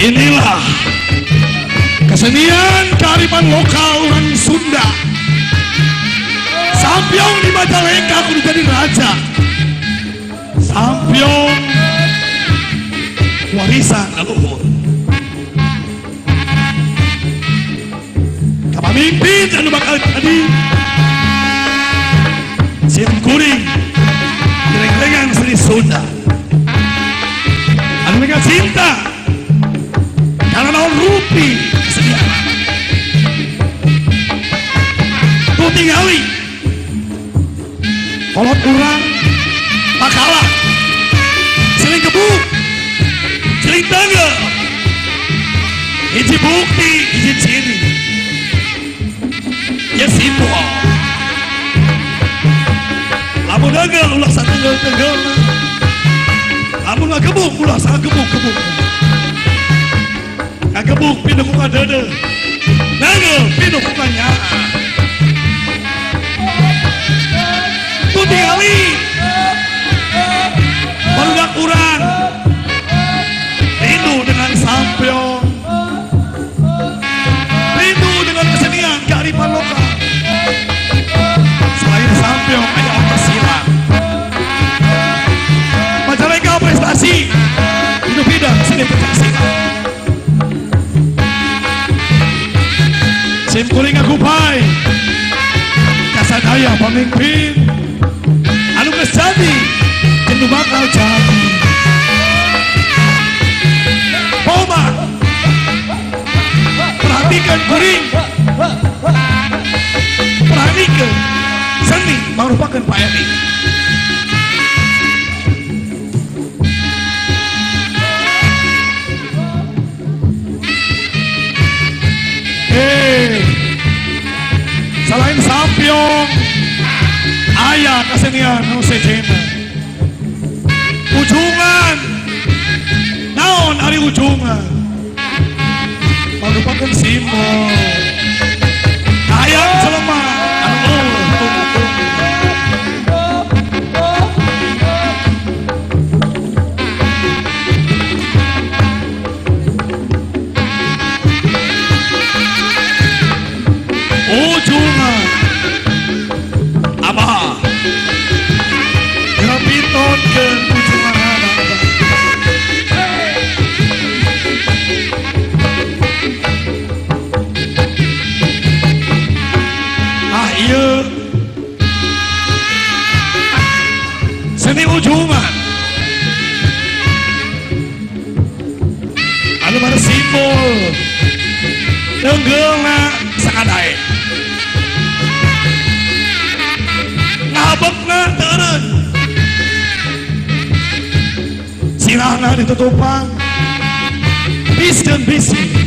Inilah kesenian kearifan lokal orang Sunda. Sampiong di Majalengka kudu jadi raja. Sampiong warisan leluhur. Kapamimpin anu bakal jadi sim kuring geleng-gelengan seni Sunda. Anu mereka cinta karena naon rupi kesenian. Tuh tingali kolot urang makalah siling gebuk siling tangga hiji bukti hiji ciri ya simbol lamun dengel ulah satenggel-tenggel, lamun ngagebuk ulah sagebuk-gebuk, ngagebuk pindah ku kadeudeuh, nangel pindah ku kanyaah. Tuh tingali barudak urang rindu dengan sampiong, rindu dengan kesenian kearifan lokal. Selain sampiong ada apa silat Majalengka prestasi hidup bidang seni pencak silat. Sim kuring ngagupai kasadaya pamimpin anu geus jadi jeung nu bakal jadi. Poma perhatikan kuring, perhatikan seni merupakan Pak Eri. Selain sampiong aya kesenian nu sejenna ujungan. Naon ari ujungan merupakan simbol hayang jelema anu eueuh. Ujungan abah ngerapitonkeun ujungan abah. Ah ieu seni ujungan anu mana simbol tenggeulna sakadae ngabekna teureun sirahna ditutupan biskeun bisi.